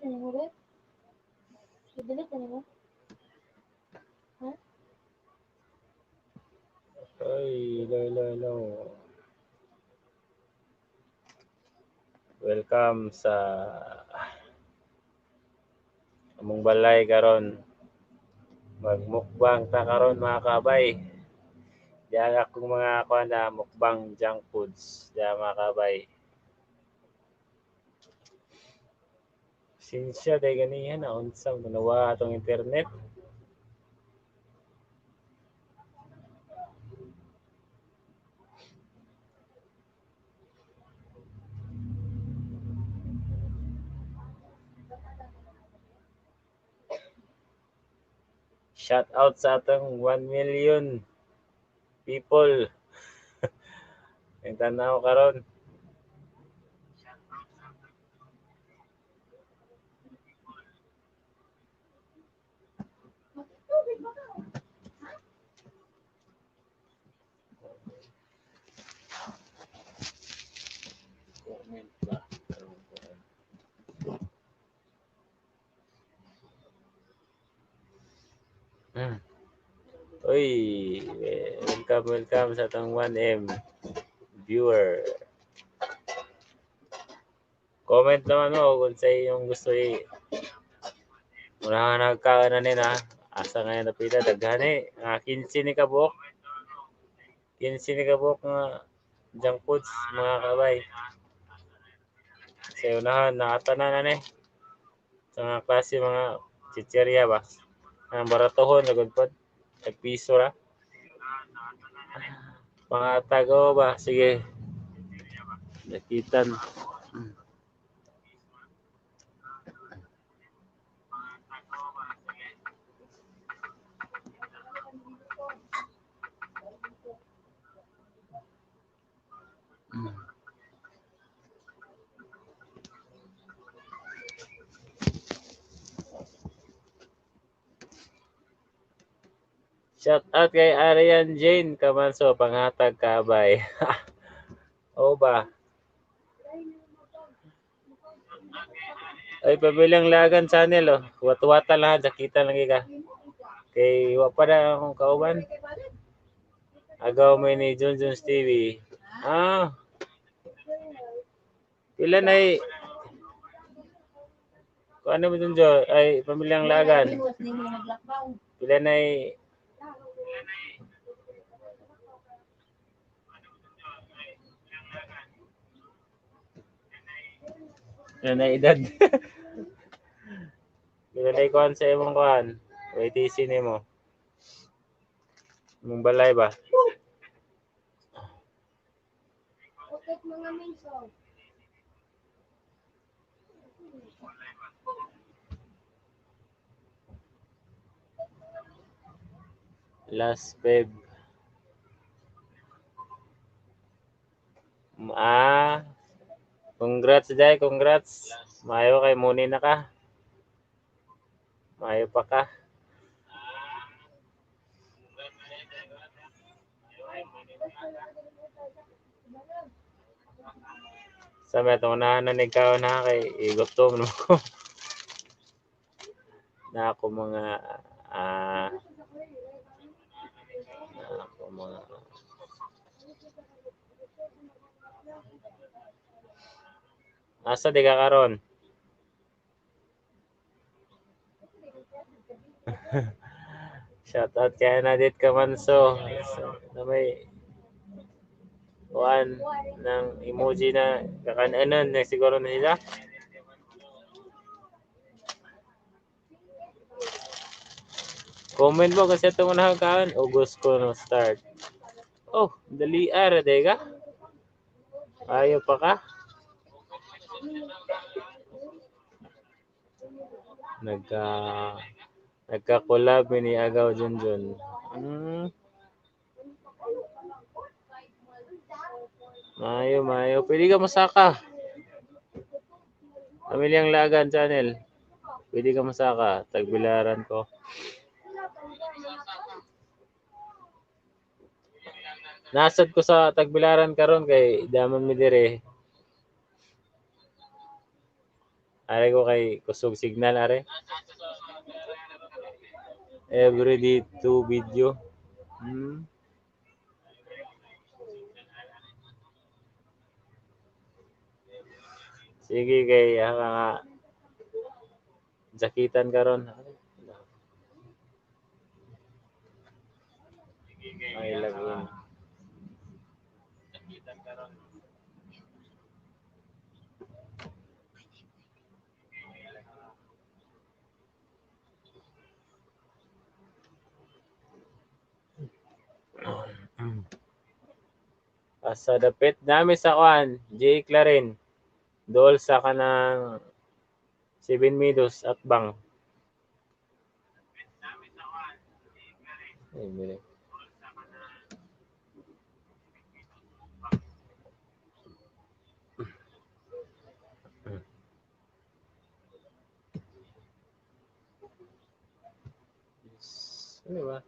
Na nimo, be? I-delete na nimo? Ha? Ay, hello, hello, hello. Welcome sa among balay karon. Magmukbang ta karon, mga kabay. Diyan akong mga kuan na mukbang junk foods. Diyan, mga kabay. Sinsya day ganihan na unsa nawa atong internet. Shout out sa atong 1 million people. Ang tanaw karon. Tubig ba ka? Comment ba? Uy, welcome, welcome sa atong 1M viewer. Comment naman mo kung sa iyong gusto i unahan nagka na ni na asa ngayon napita daghan eh. Nga 15 ni kabuok. 15 ni kabuok nga junk foods, mga kabay. Sa unahan nakatanan na ni. Sa mga klase mga chichirya ba. Ang baratohon na gud pod. Tag piso ra. Mga tago ba? Sige. Nakitan. Shout out kay Arian Jane Kamanso, panghatag kabay. O ba? Ay, pamilyang Lagan channel oh. Wat-wata lang, sakita lang ka. Kay wa pa na akong kauban. Agaw may ni Junjun TV. Ah. Pila na kung ano mo Junjun? Ay, pamilyang Lagan. Pila na pila na edad? Pila na ikuan sa imong kuan? YTC nimo. Imong balay ba? Ukit mga minso. Last Feb. Ah, congrats Jai, congrats. Maayo kay muni na ka. Maayo pa ka. Sa may itong unahan na nagkaon na kay igutom no ko. Na ako mga na ako mga Asa di ka karon? Shout out kay Nadit Kamanso. Na may kuan ng emoji na kakanan na siguro na sila. Comment mo kasi itong unahang kaon. August ko no start. Oh, dali ara de ka. Ayo pa ka. Nagka nagka-collab ni Agaw Junjun. Mayo, mayo. Pwede ka masaka. Pamilyang Lagan channel. Pwede ka masaka. Tagbilaran ko. Nasad ko sa Tagbilaran karon kay daman mi dire. Are ko kay kusog signal are. Every day two video. Sige kay nga jakitan karon. Ay lagin. Sa dapit nami sa kuan, J. Clarin. Dool sa kanang Seven Meadows at Bang. Ay, mili. Ano ba?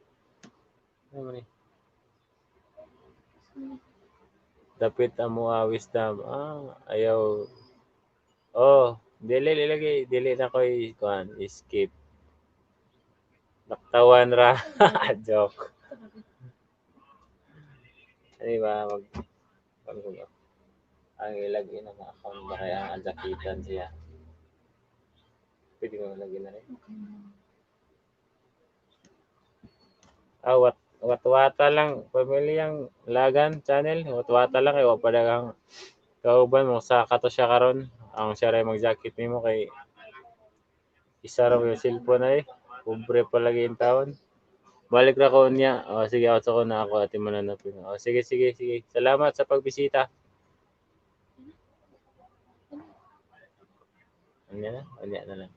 Ano ni? Dapit amo wisdom. Ah, ayaw. Oh, dili lagi, dili na koy kuan, skip. Naktawan ra. Joke. Ano ba mag ang ilagay na account ba kaya ang jakitan siya. Pwede mo ilagay na rin. Ah, watwata lang pamilyang Lagan channel, watwata lang kay wa pa daghang kauban mo sa kato siya karon. Ang siya ray mag-jacket nimo kay isa ra yung cellphone ay pobre pa lagi in taon. Balik ra ko niya. O sige, out ko na ako ati mananapin. O sige sige sige. Salamat sa pagbisita. Unya na, unya na lang.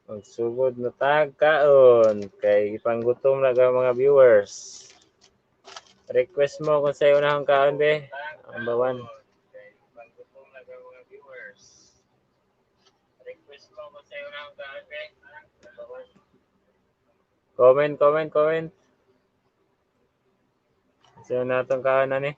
Magsugod na tag kaon kay ipanggutom na ka mga viewers. Request mo kung sa'yo unahang kaon be. Ang bawan. Comment, comment, comment. Sa'yo na itong kaon na ni.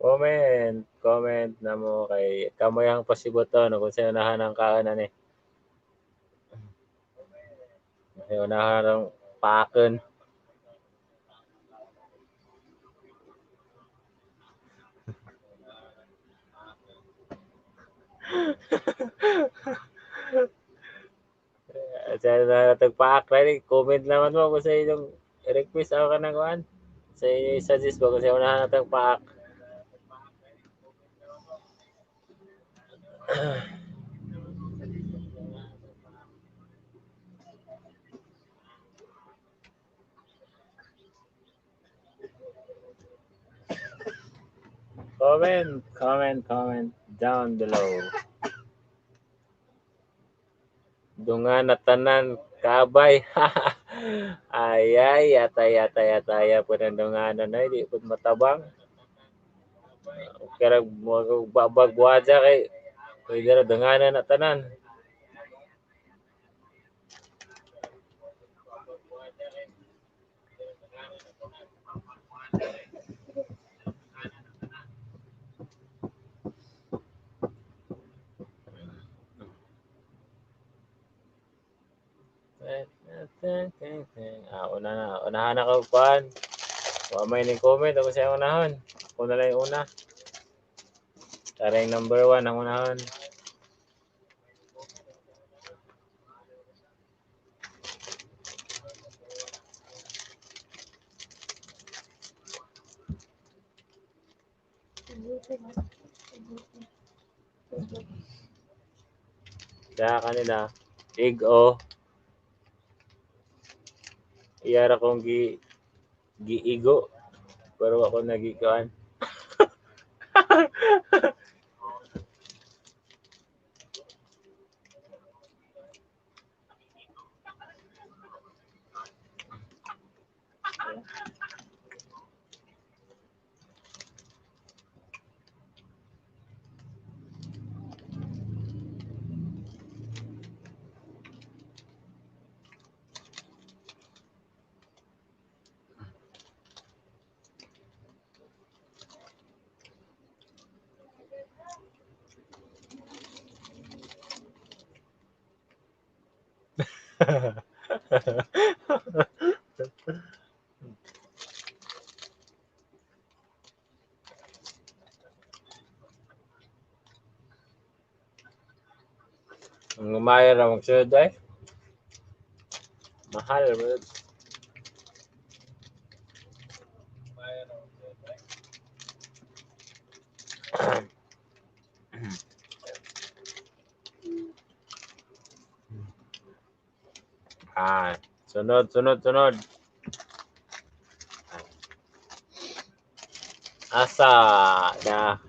Comment, comment na mo kay kamoy ang pasibuton kung sa'yo unahan ang kaon na ni. Sa'yo unahan ang paakon. Sa natagpaak rin, comment naman mo kung sa inyong request ako ka ng kuan. Sa inyong suggest ba kung sa unahan natag paak. Comment, comment, comment down below. Dunga na tanan kabay. Ay ay atay atay atay po ng dunganan ay di pud matabang. Kaya babag buhaja kay pwede ra dunganan na tanan. Ah, una na. Unahan ako kuan. Wa may ning comment ako sa unahon. Ako na lang yung una. Tara yung number 1 ang unahon. Kaya kanila, ig-o. Iyara kong giigo pero ako nagikuan. Ang umaya ra magsunod ay. Mahal ba? Ah, sunod, sunod, sunod. Asa na.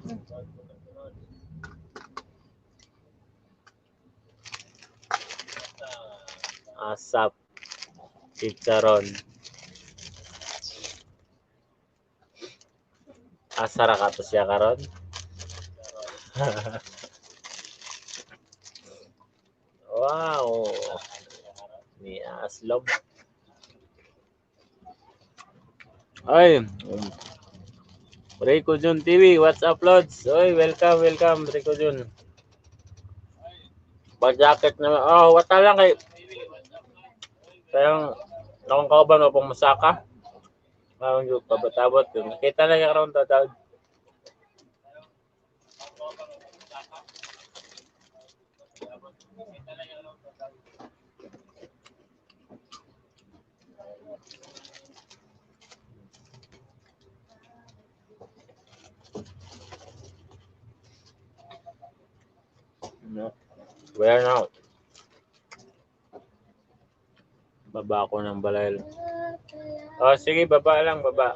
Asap chicharon. Asa ra ka to siya karon? Wow. Ni Aslog. Ay, Rico Jun TV, what's up, Lods? Oy, welcome, welcome, Rico Jun. Pa-jacket naman. Oh, wata lang kay. Kaya akong kauban mo pong musaka. Parang yung pabatabot. Nakita na niya karon tatawag. No. Where now? Baba ko ng balay. Oh, sige, baba lang, baba.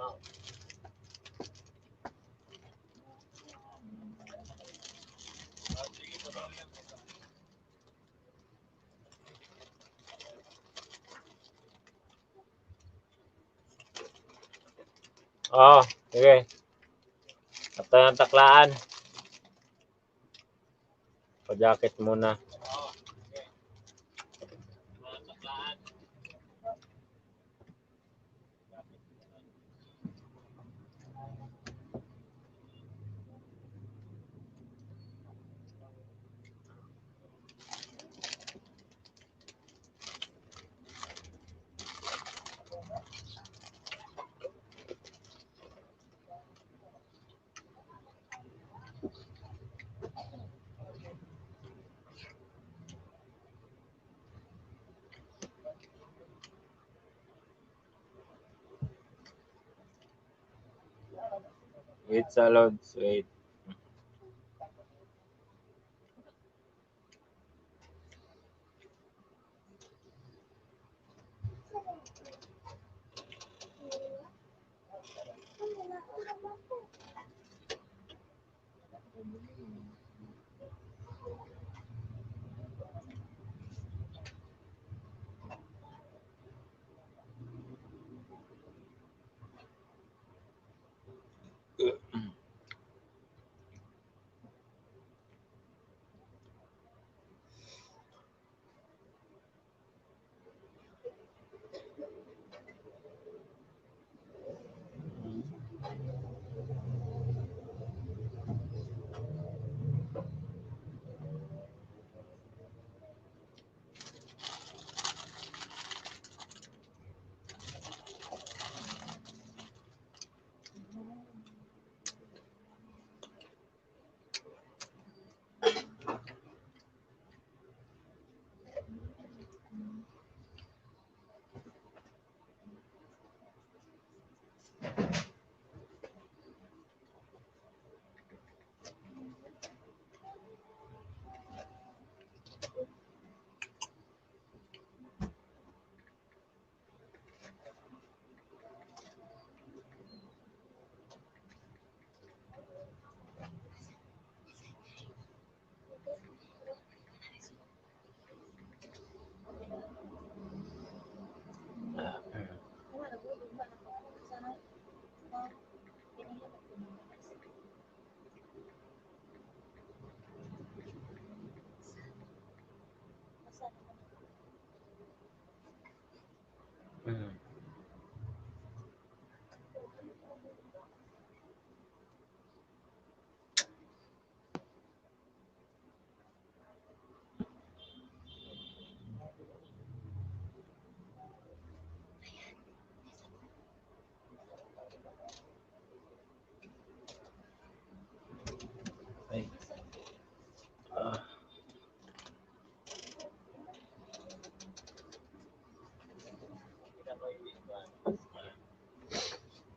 Oh, sige. Ato ng taklaan. Pa-jacket muna. Wait sa loads, wait.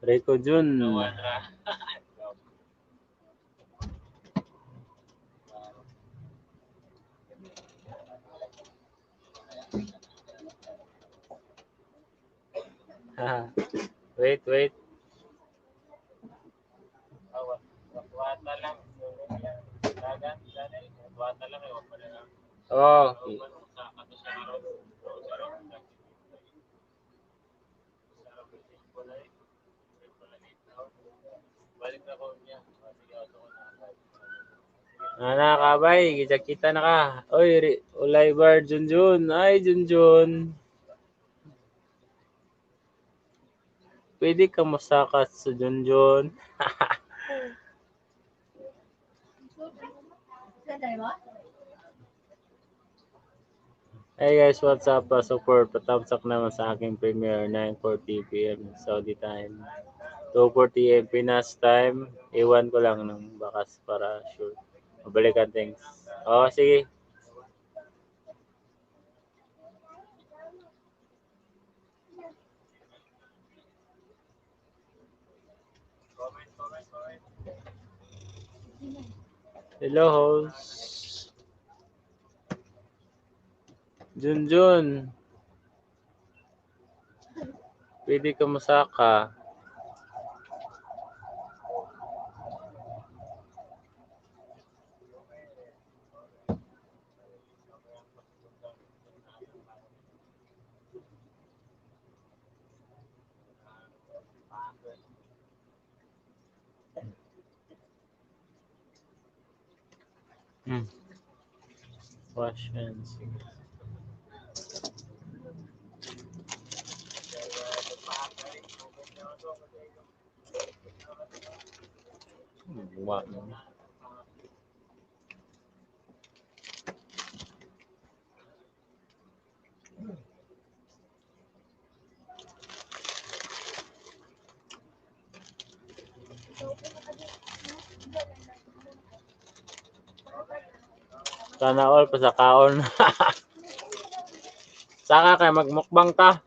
Rico Jun. Wait, wait. Oh. Ana kabay, kita na ka. Oy, Ulay Bar Junjun. Ay, Junjun. Pwede ka mosakat sa Junjun. Hey guys, what's up? Support, patamsak naman sa aking premiere 9:40 p.m. Saudi time. 2:40 a.m. Pinas time. Iwan ko lang ng bakas para sure. Mabalikan, thanks. Oh, sige. Hello, host. Junjun. Pwede ka masaka. Wash hands. What? Sana all pa sa kaon. Saka kay magmukbang ta.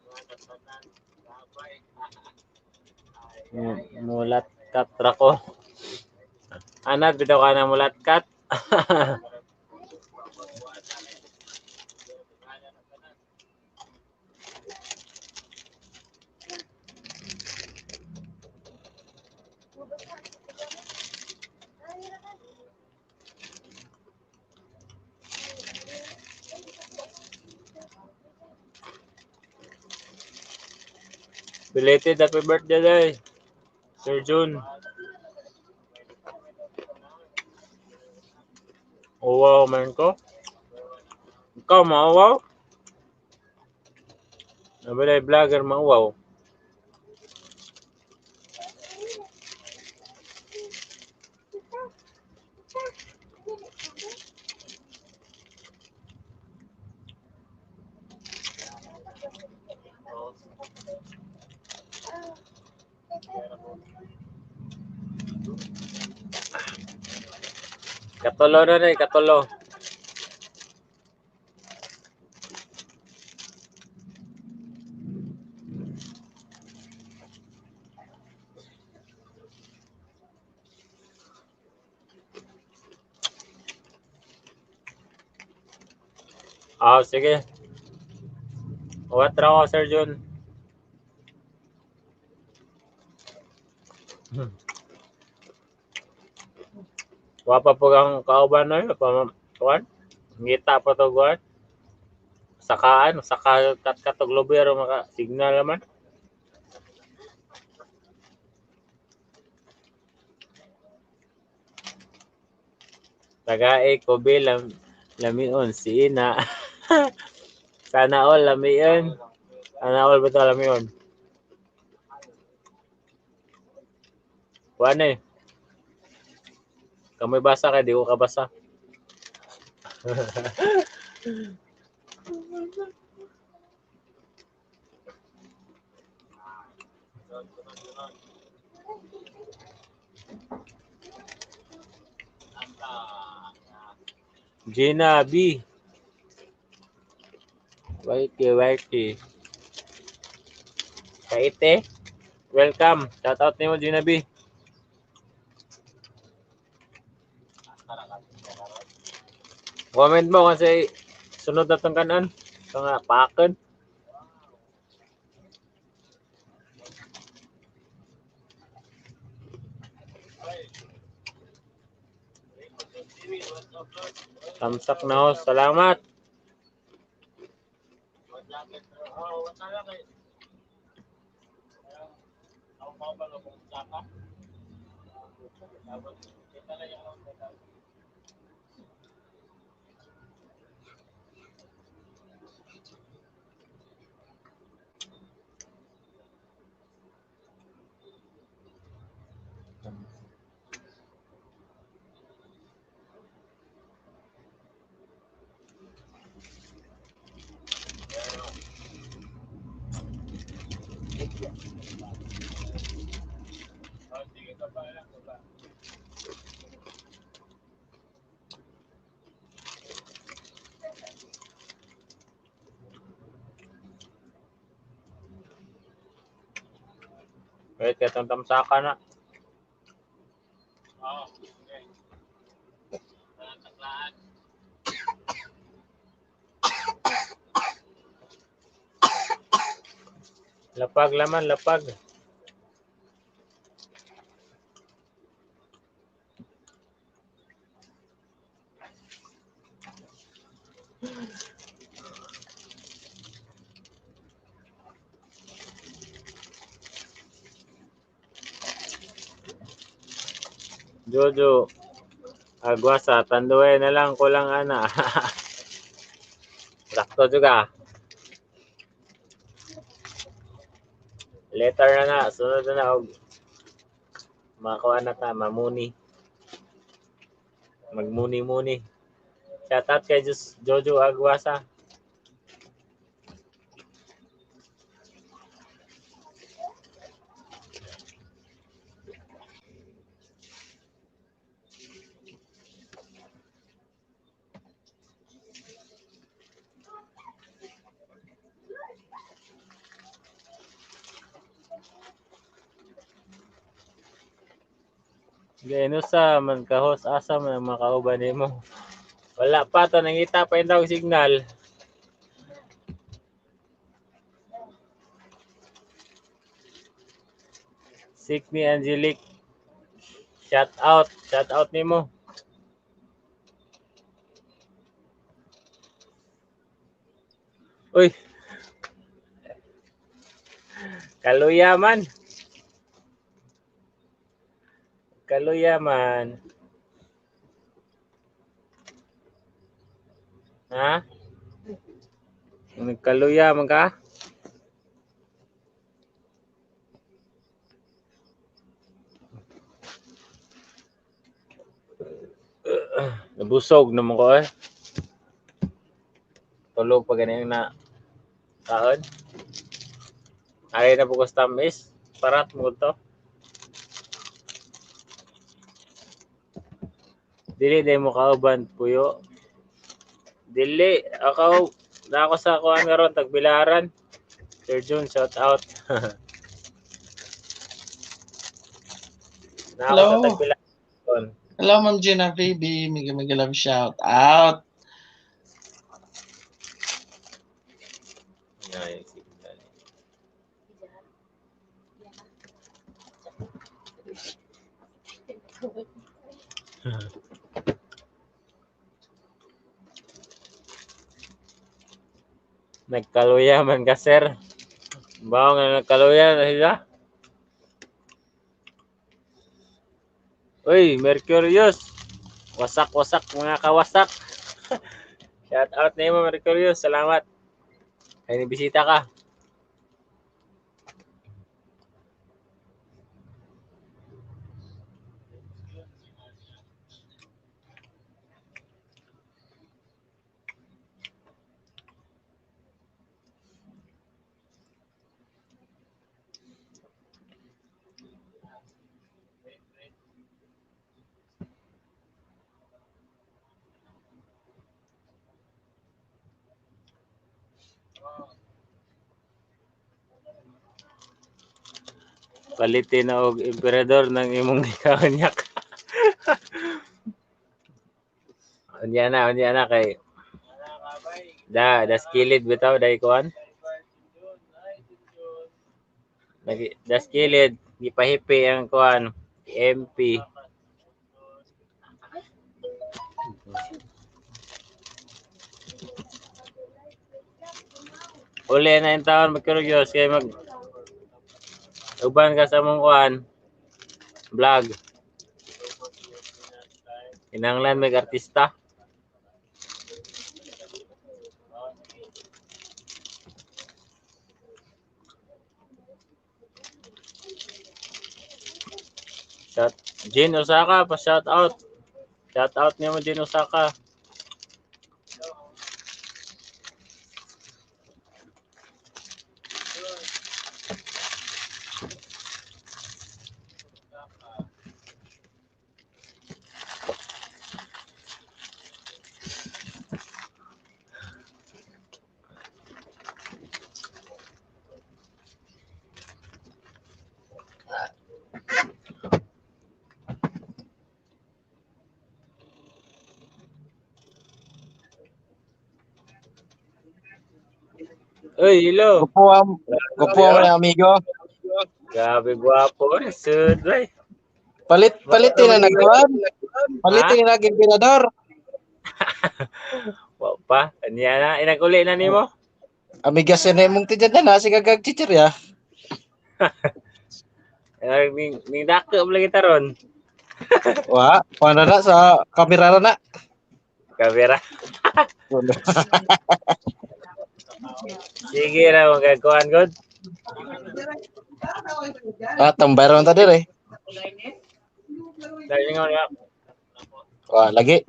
Mulat kat ra ko. Anad bitaw ka na mulat kat. Belated happy birthday day, Sir Jun. Uwaw man ko. Ikaw mauwaw? Nabalay vlogger mauwaw. Katulo na rin, katulo. Ah, sige. What raw, Sir Jun? Wa pa po ang kauban na yun, pa, kuan? Ngita pa to, kuan? Sakaan, saka kat katog lobero maka signal naman. Tagae kobe lam lamion si ina. Sana all lamion. Sana all ba lamion? Kuan eh. Kamoy basa kay di ko kabasa. Gina B. Whitey, whitey. Kaite? Welcome. Shout out nimo, Gina B. Comment mo kasi sunod na tong kanon. Ito nga, pakan. Tamsak na ho. Salamat. Wait, katong tamsaka na. Lapag laman, lapag. Jojo Agwasa, tanduay na lang, kulang ana. Sakto juga. Letter na na, sunod na na og makuha na ta, mamuni. Magmuni-muni. Shout out kay Jojo Agwasa. Gano sa man kahos asa man ang makauban nimo. Wala pa ta nangita pa daw signal. Sikni Angelic. Shout out, shout out nimo. Uy. Kaluya man. Kaluya man. Ha? Nagkaluya man ka? Nabusog naman ko eh. Tulog pa ganyan na kaon. Ay na po ko tamis. Parat mo to. Dili day mo kauban puyo. Dili ako na ako sa kuan karon tagbilaran. Sir Jun, shout out. Na ako sa Hello. tagbilaran. Hello, Ma'am Gina baby. Mega mega love shout out. Ay, signal. Nagkaluya man ka, sir. Bawo nga nagkaluya na sila. Uy, Mercurius. Wasak-wasak mga kawasak. Shout out na mo, Mercurius. Salamat. Ay, nibisita ka. Palitin na og emperador ng imong gikaonyak. Unya na kay da das kilid bitaw dai kuan. Das kilid gipahipi ang kuan MP. Uli na yung taon magkurugyos kay mag uban ka sa mong kuan vlog. Kinahanglan may artista. Shout Jin Osaka pa shout out. Shout out niyo mo Jin Osaka. Uy, hello. Gupo ang amigo. Grabe gwapo. Sud, bay. Palitin na nagkuhan. Palitin na naging binador. Wa pa. Anya na inaguli na nimo. Amigas na imong tiyan na sige gag chichirya. Ning dako lagi taron. Wa, para na sa kamera na. Kamera. Sige ra magkuhan god. Ah, tambay ra ta dire. Dali nga nga. Wa, lagi.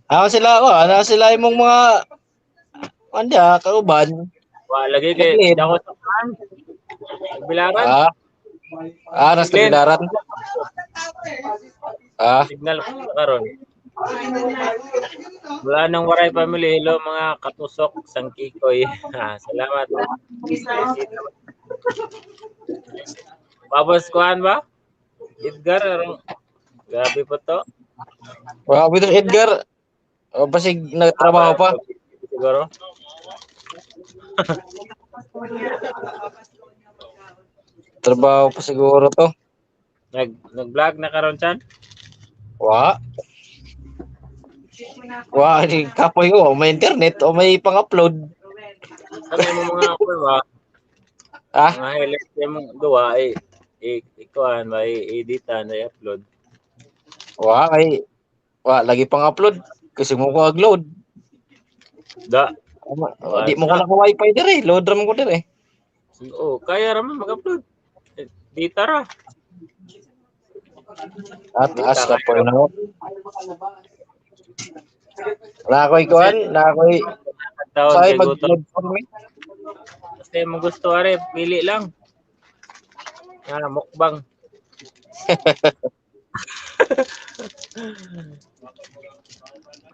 Ah, sila, wa, ana sila imong mga anda kauban. Wa lagi kay dako sa kuan. Bilaran. Ah, nasa bilaran. Ah, signal karon. Wala nang Waray family. Hello mga katusok sangkikoy. Salamat. Babos kuan ba? Edgar arong grabe po to. Wa bito Edgar. O basig nagtrabaho pa. Siguro. Trabaho pa siguro to. Nag-vlog na karon chan? Wa. Wa, di kapoy ko, may internet o may pang-upload. Sabi mo mga ako ba? Ah? Mga highlights yung duwa ay ikuan ba i-editan ay upload. Wa kay wa lagi pang upload kasi mo ko load. Da. Di mo ko naka wifi dire, load ra man ko dire. Oo, kaya ra man mag-upload. Dita ra. At as ka po na. Na ako'y kuan, na ako'y say mag-load for me. Kasi mo gusto are, pili lang. Ah, mukbang.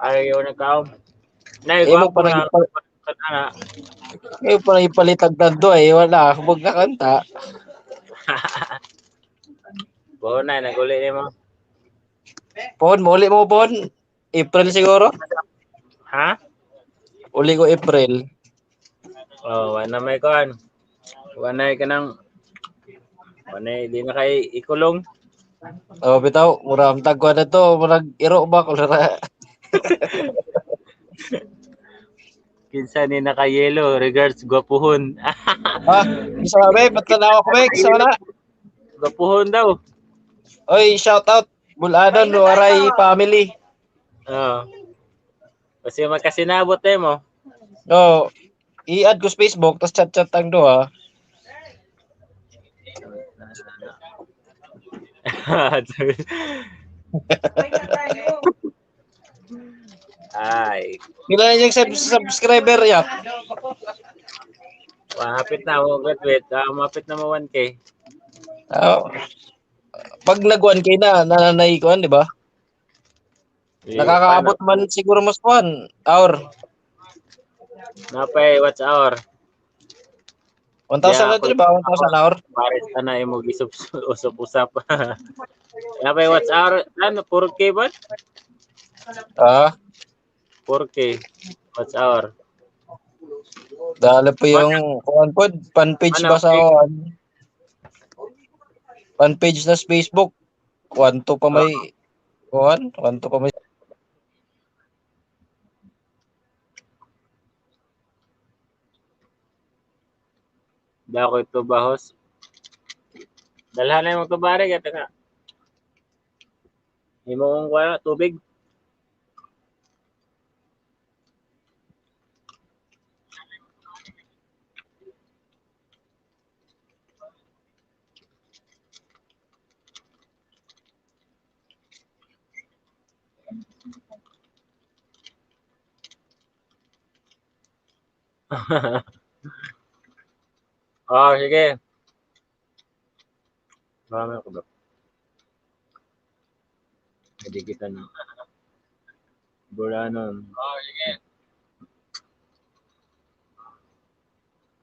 Ayaw na kaom. Nay, mo pa na. Eh pa ipalit ang tando eh, wala hubog na kanta. Bon na naguli nimo. Pon, muli mo pon. April siguro? Ha? Uli ko April. Oh, wala may kuan. Wala ka nang wala di na kay ikulong. Oh, bitaw, mura ang tagwa na to, murag iro ba kulera. Kinsa ni naka-yellow, regards gwapuhon. Ah, isa ba, ba't tanaw ko ba? Isa na. Gwapuhon daw. Oy, shout out Bulanon, Waray family. Oo. Kasi magkasinabot eh mo. No, i-add ko sa Facebook, tapos chat-chat ang duha. Ay. Kailan yung subscriber yap? Mahapit na mo graduate. Mahapit na mo 1K. Pag nag 1K na, nananay ko, di ba? Nakakaabot man siguro mas 1 hour. Napay, what's hour? 1,000 Yeah, na ito, ba? 1,000 hour? Pares ka na imo gisop usap-usap. Napay what's hour? Ano 4K ba? Ah, 4K. What's hour? Dalo po yung kuan pod, fan page Ano, ba sa kuan? Fan page na sa Facebook. 1-2 pa may kuan, 1-2 pa may. Dako ito bahos. Dalhan na yung tubari kaya nga. Imo kong kuan tubig. Oh, sige. Marami ako ba? Hindi kita na. Bulanon. Oh, sige.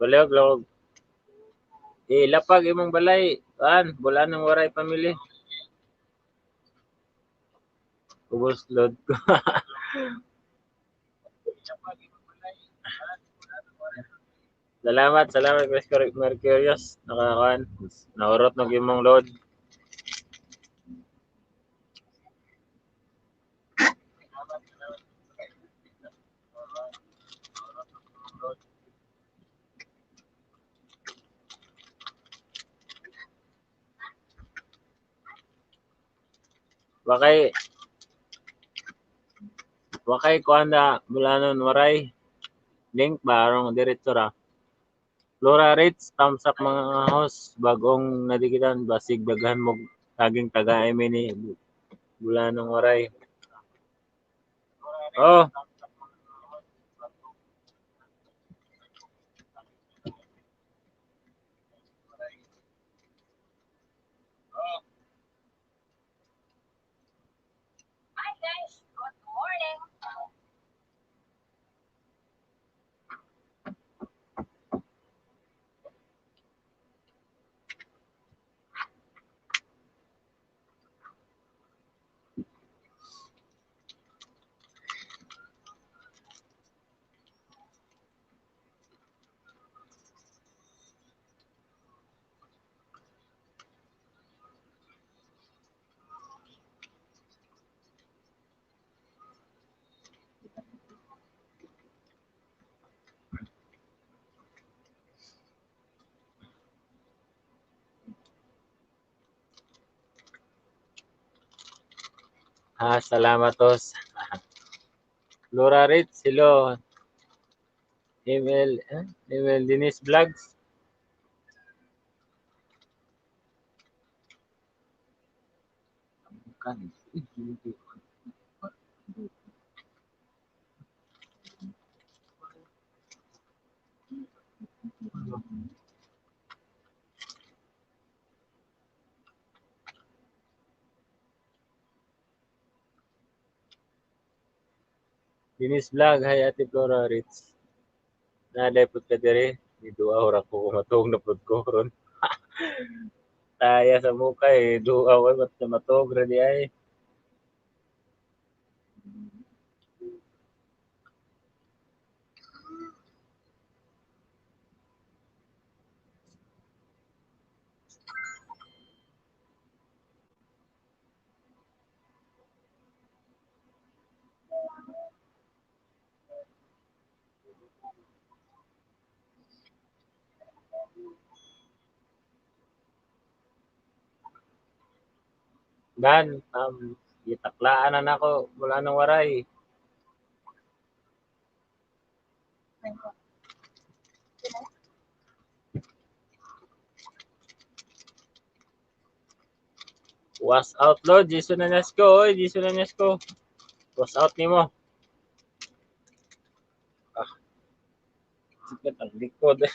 Balog, log. Eh, lapag imong balay. An, Bulanon waray pamilya. Ubos load ko. Salamat, salamat Chris Mercurius. Nakakuan. Naurot ng imong load. Wakay wakay kuan na Bulanon waray link ba arong diretso ra. Flora Rates, thumbs up mga host, bagong nadikitan, basig daghan mo taging taga ni Bulanong waray. Oh. Hi guys, good morning. Ah, salamat tos. Flora Rates, hello. Email, eh? Email Denise Vlogs. Denise Vlog, hi Ate Flora Ritz. Naday pud ka diri, ni duha ora ko matug na pud ko ron. Taya sa muka eh, duha ko mat matug ra di ay. Dan, gitaklaan na nako mula nang waray. Was out Lord, Jason Nanesco, oy, Jason Nanesco. Was out nimo. Ah. Sikat ang likod.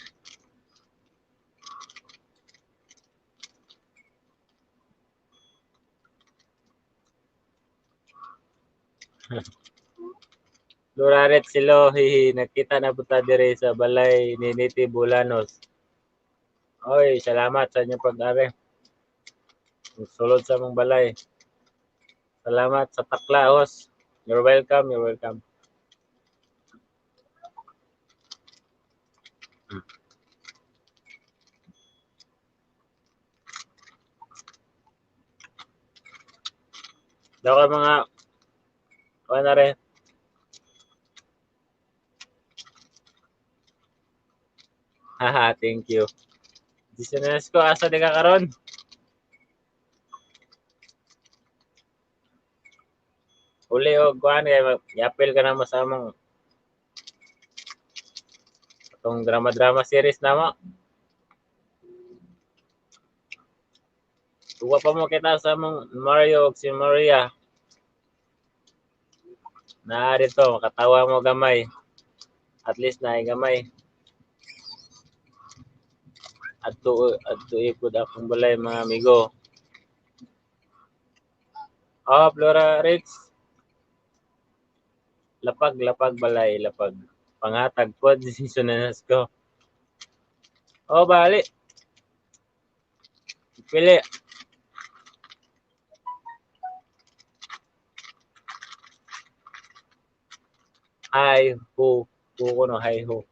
Luraret silo, hihi, nakita na punta dire sa balay ni Niti Bulanos. Oy, salamat sa inyong pag-ari. Sulod sa among balay. Salamat sa takla, host. You're welcome, you're welcome. Daw ka mga kuan na rin. Haha, thank you. Disinesko, asa di ka karon? Uli og kuan kay yapil ka na mo sa among atong drama-drama series namo. Tuwa pa mo kita sa among Mario ug si Maria. Naa dito, makatawa mo gamay. At least naay gamay. Adto adto ipod akong balay mga amigo. Oh, Flora Rich. Lapag, lapag balay, lapag. Pangatag pod si Sunanas ko. Oh, bali. Pili. Hi ho. Ho ko no, hi ho.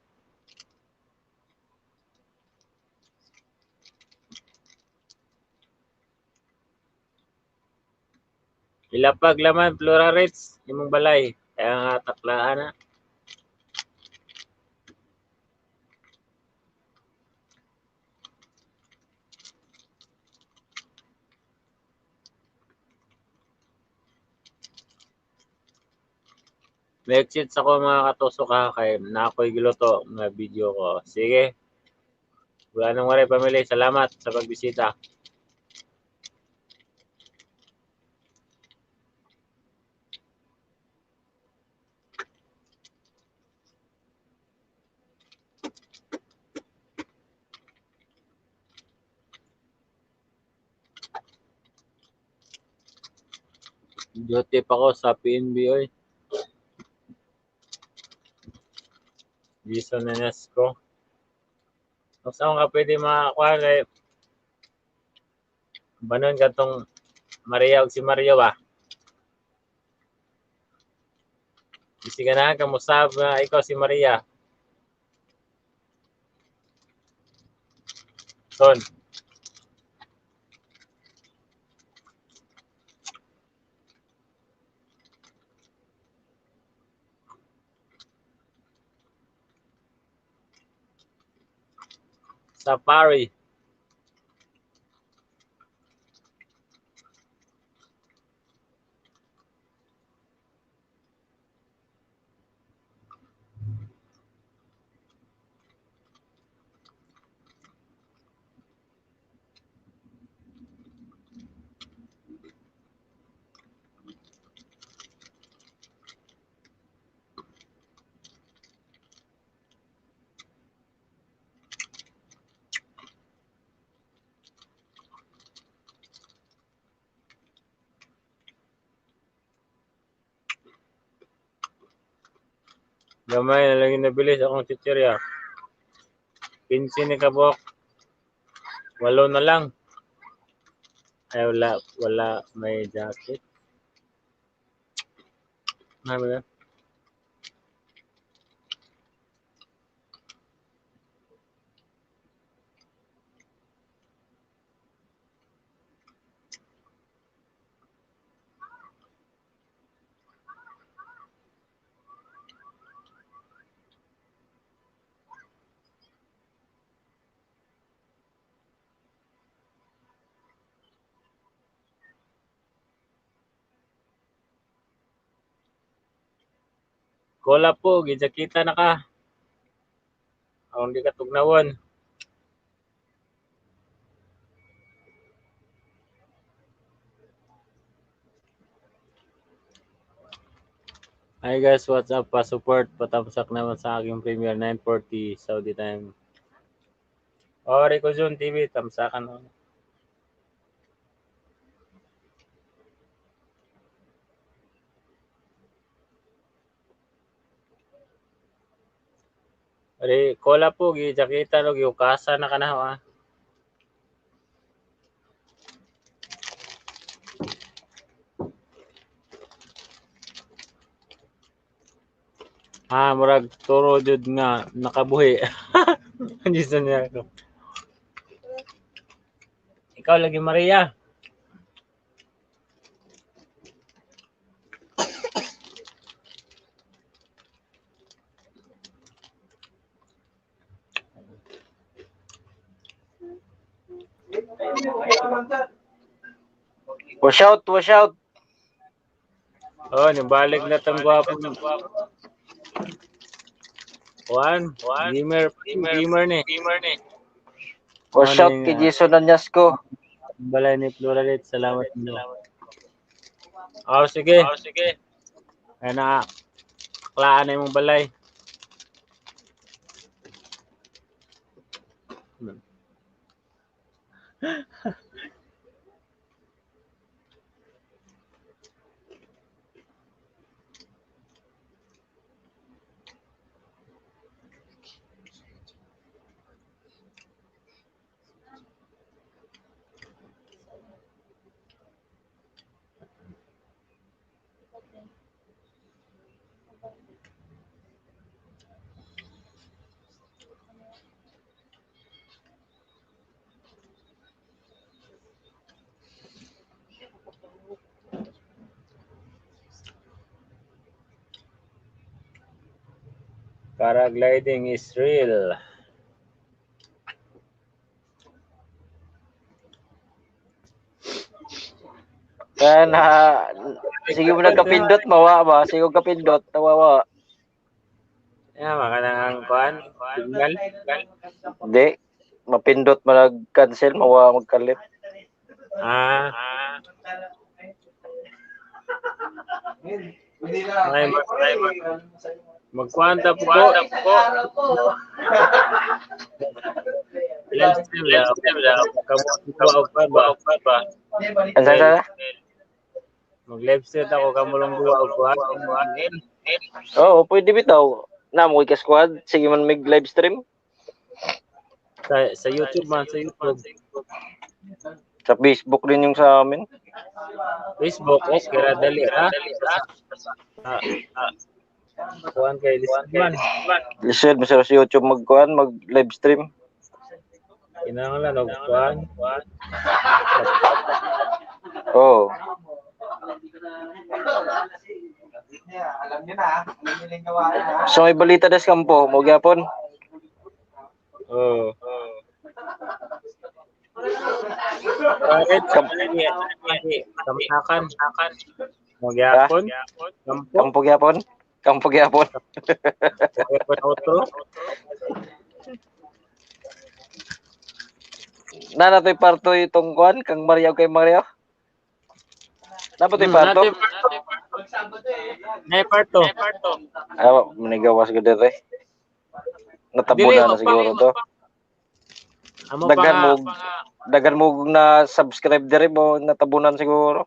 Ilapag laman Flora Rich imong balay. Kaya nga taklaan na. May-exit ako mga katusok ha, kay na ako'y giluto nga video ko. Sige. Wala nang waray pamilya. Salamat sa pagbisita. Duty pa ko sa PNB oy. Jason Nenesco. Kung saan ka pwede makakuha kay banon katong Maria ug si Mario ba? Bisi ganahan ka mosab nga ikaw si Maria. Son. Safari. Gamay na lang yung nabilis akong chichirya. 15 ni kabok. 8 na lang. Ay, wala, wala may jacket. Ano ba? Kola po, gijakita na ka. Aron di ka tugnawon. Hi guys, what's up? Pa-support, patamsak naman sa aking premiere 9:40 Saudi time. Oh, Rico Jun TV, tamsakan mo. Ari, kola po, gijakita no, giukasa na ka na ha. Ah, murag turo jud nga nakabuhi. Jason niya ako. Ikaw lagi Maria. Wash out, wash out. Oh, nibalik na tang gwapo. Juan, gamer, gamer ni. Wash out kay Jason Anyasco. Balay ni Pluralit, salamat mo. Oh, sige. Kaya na, klaan na imong balay. Paragliding is real. Kaya na, sige mo nagkapindot, mawa ba? Sige mo kapindot, tawawa. Yeah, makanang kuan, signal. Hindi. Mapindot mo nag-cancel, mawa magkalit. Ah. Ay, magkwanta po. Live stream lang. Kamu ba? Ano sa? Mag-live stream ako kamulong duwa og kuan. Oo, pwede bitaw. Na mo ka squad, sige man mig live stream sa YouTube man, sa YouTube. Sa Facebook din yung sa amin. Facebook, okay ra dali ra. Kuan kay lisod man. Lisod mo sa YouTube magkuan, mag live stream. Kinahanglan og kuan. Oo. Alam niyo na, alam niyo na yung gawain ha. So may balita des kampo, mo gyapon. Oo. Kamtakan. Magyapon. Kampo. Kampo gyapon. Kampo gyapon. Magyapon outro. Na natoy parto itong kuan kang Maria kay Maria. Dapat to'y parto. Nay parto. Ah, manigawas ko dire. Natabo na siguro to. Daghan mo na subscribe dire mo natabunan siguro.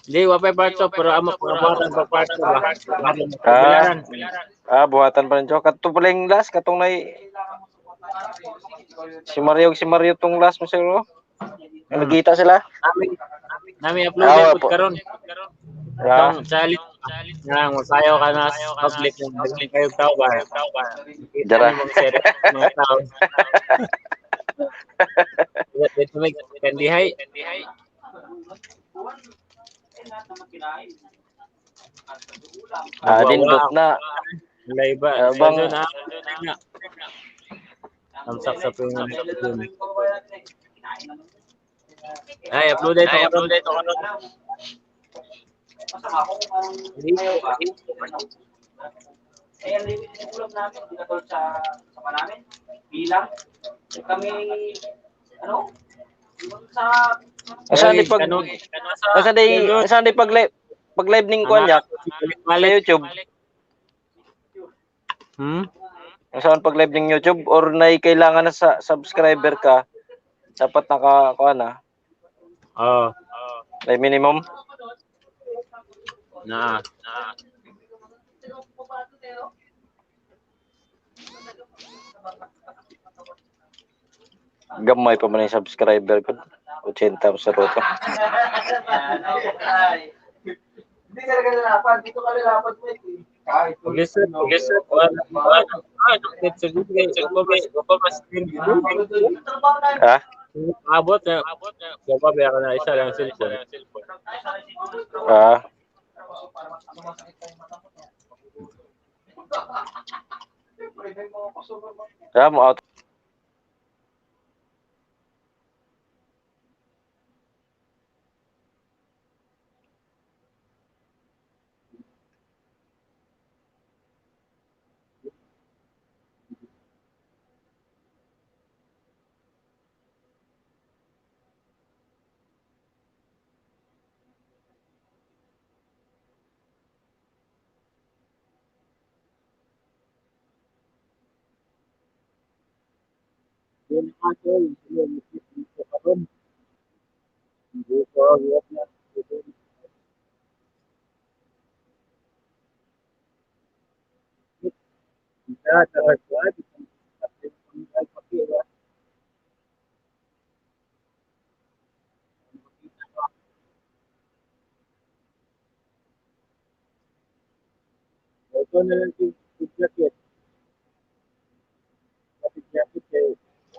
Di wa pay parto pero amo buhatan pa parto ba. Ah, buhatan pa ninyo. Kadto pala yung last katong nay si Mario tong last mo siguro. Nagkita sila. Nami upload pud karon. Tong challenge nga mo sayo ka na public ng kayo tao ba. Dara. Mga tao. Dito may kandihay. Ah, dindot na. Laiba. Bang Tamsak sa ping. Ay, upload ito karon. Ay, ang limit ng ulam namin, hindi katulad sa namin. Bilang kami ano? Sa Asa di pag live ning kuan yak sa YouTube. Asa pag live ning YouTube or nay kailangan na sa subscriber ka, dapat naka kuan na. Oo. May minimum. Na. Gamay pa man yung subscriber ko. 80 sa roto. Hindi talaga lalapad. Dito ka lalapad mo eh. Listen, listen. Ha? Abot na. Gaba ba na isa lang cellphone. Ah. Kaya mo out.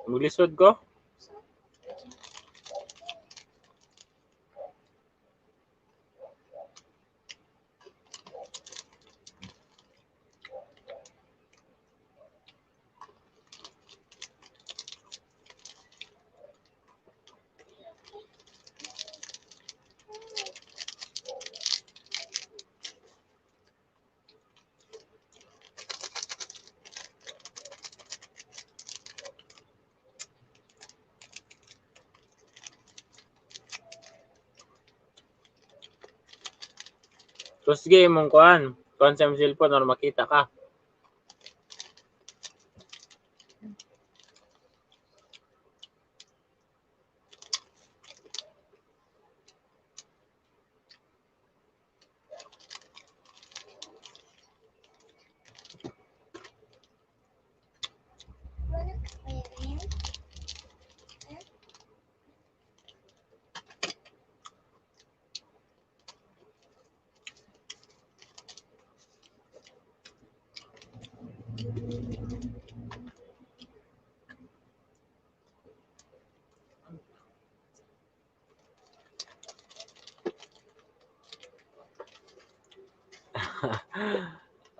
Maglisod ko? Kusgi imong kuan, kuan sa imong cellphone or makita ka.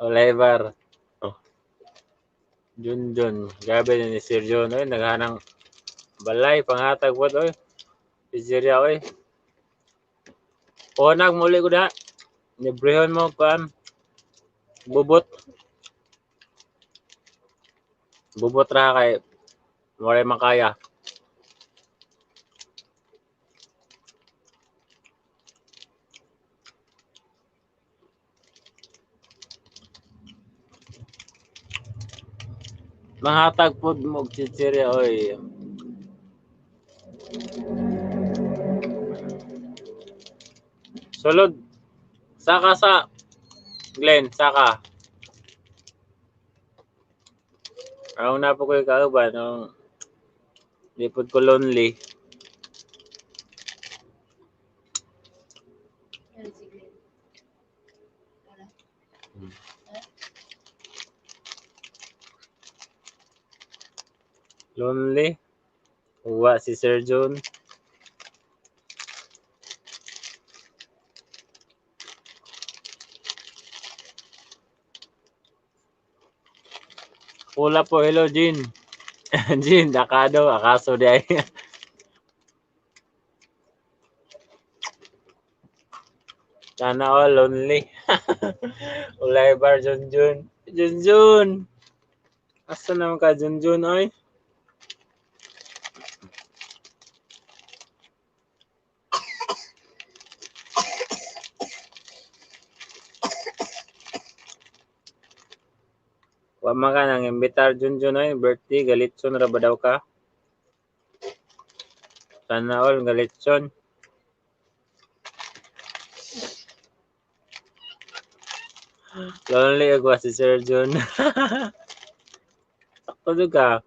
Oliver. Oh. Junjun. Grabe na ni Sir John. Oy, naghanang balay, pangatag po. Oy. Pizzeria, oy. O, nagmuli ko na. Librehon mo, kuan. Bubot. Bubot ra kay walay makaya. Manghatag pod mo og chichirya oy. Sulod. Saka sa Glenn, saka. Ang na po ko kauban nung di pod ko lonely. Lonely. Uwa si Sir John. Pula po, hello Jean. Jean, akado, akaso di ay. Sana all lonely. Ulay bar, Jun Jun. Jun Jun. Asa naman ka, Jun Jun, oy? Wa man ka nang imbitar Junjun oy, birthday galitson ra ba daw ka? Sana all galitson. Lonely og si Sir Jun. Sakto jud ka.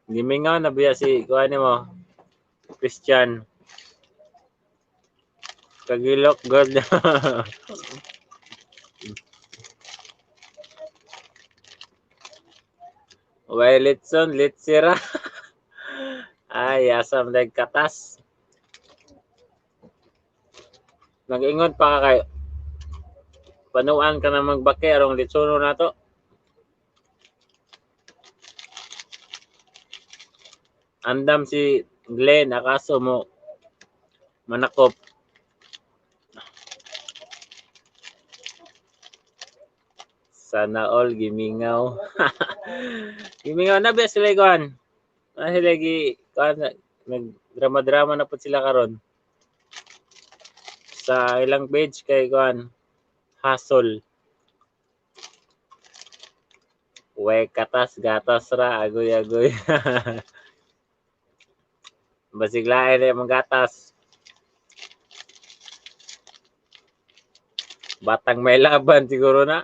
Gimingaw na biya si kuan nimo? Christian. Kagilok god. Way litson, litsira. Ay, asam katas. Nag-ingon pa ka kay panuan ka na magbaki arong litsono na to. Andam si Glenn akaso mo manakop. Sana all gimingaw. Gimingaw na ba sila kuan? Na sila gi kuan, nagdrama-drama na pud sila karon. Sa ilang page kay kuan hasol. We katas gatas ra agoy-agoy. Basig lain na yung gatas. Batang may laban siguro na.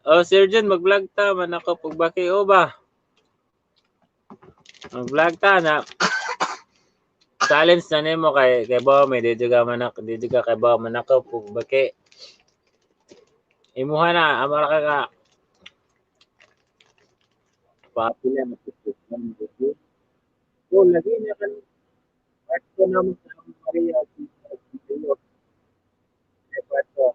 Oh, Sir John, mag-vlog ta man ako pagbaki o ba? Mag-vlog ta na. Challenge na nimo kay kay ba may dito ka manak, dito ka kay ba manako pagbaki. Imuha na amara ka ka. Papila na Oh, lagi na kan. Part ko naman sa Maria. Part ko.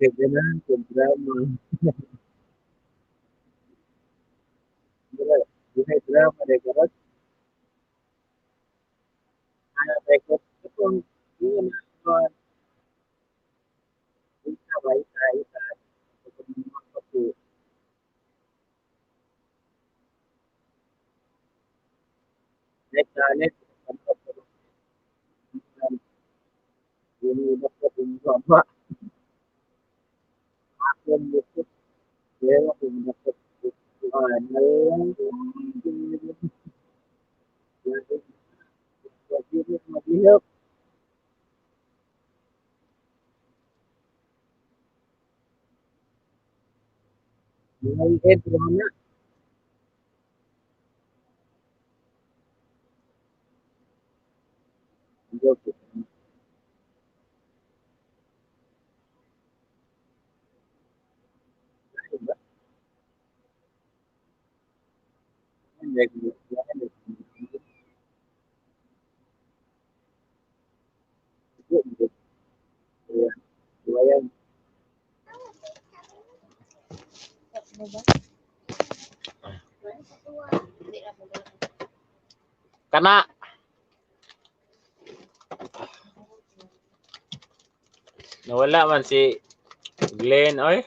Ganahan ko drama. Buhay drama de karon. Ah, ko kung yun na isa ba isa isa Next challenge. Kana. Nawala man si Glenn, oy.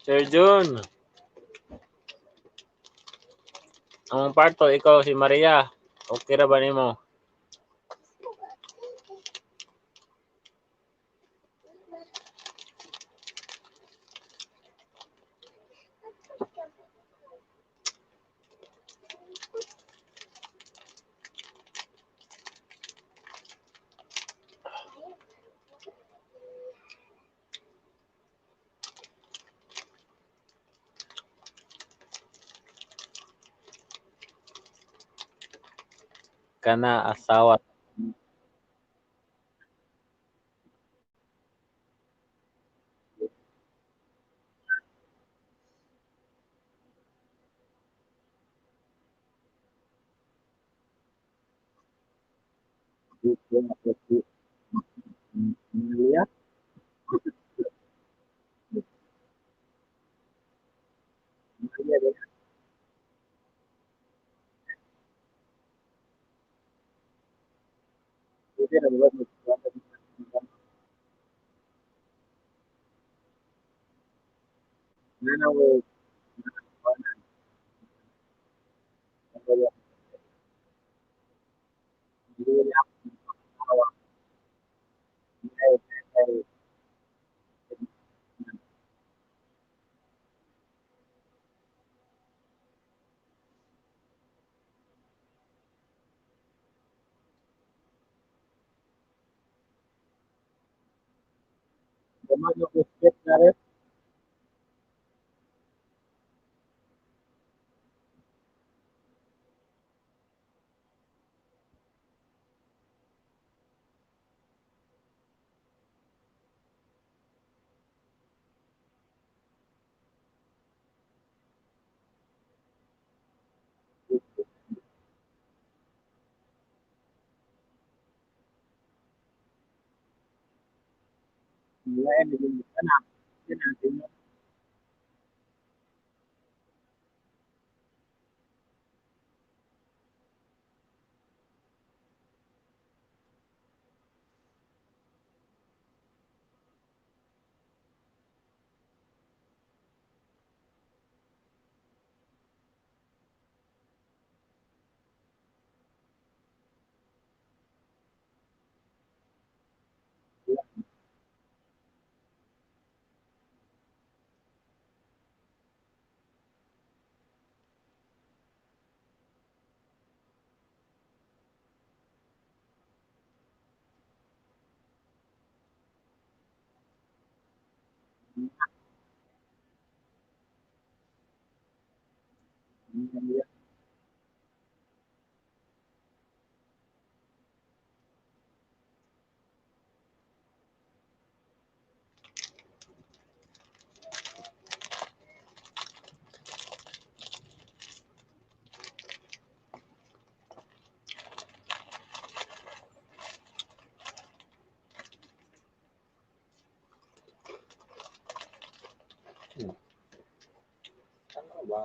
Sir Jun. Ang parto, ikaw si Maria. Okay ra ba nimo? Kana asawa. Maria. Maria. Nana na. Ano ba?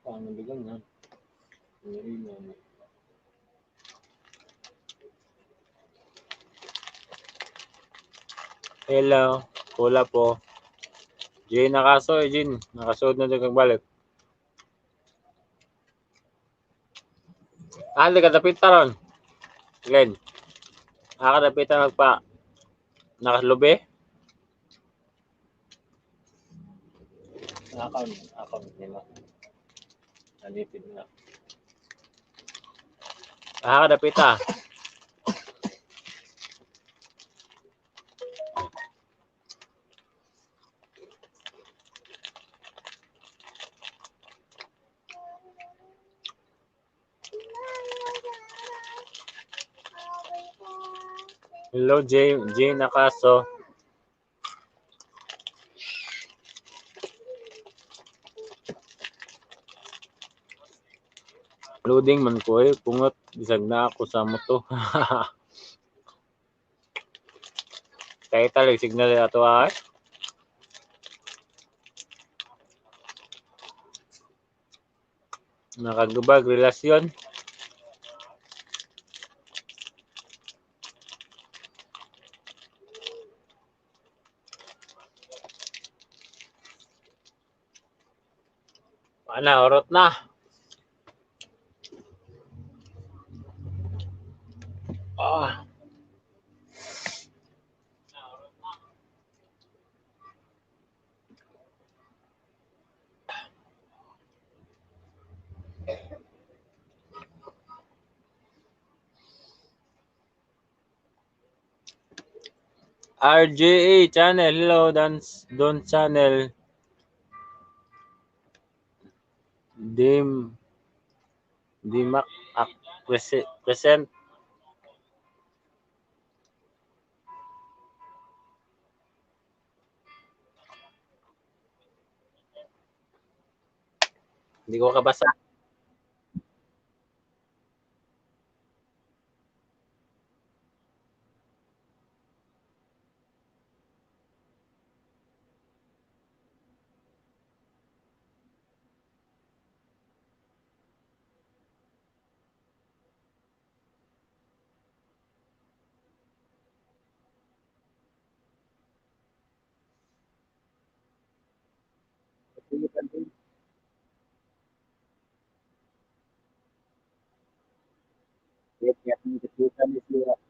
Paano bigang na? Hello, pula po. Jane nakaso, eh, Jane. Nakasuod na dyan kang balik. Ah, di kadapit ron. Glenn. Ah, kadapitan magpa nakalubi. Account nila. Nalipid na. Ah, kadapita. Hello, Jay, Jay Nakaso. Loading man ko eh. Pungot, bisag na ako sa moto. Kaya talag signal ato ay. Nakagubag relasyon. Ana, orot na. Ah. RJA channel, hello, Dance Don channel. Dim Dimac present. Hindi ko kabasa. Kaya ni siya.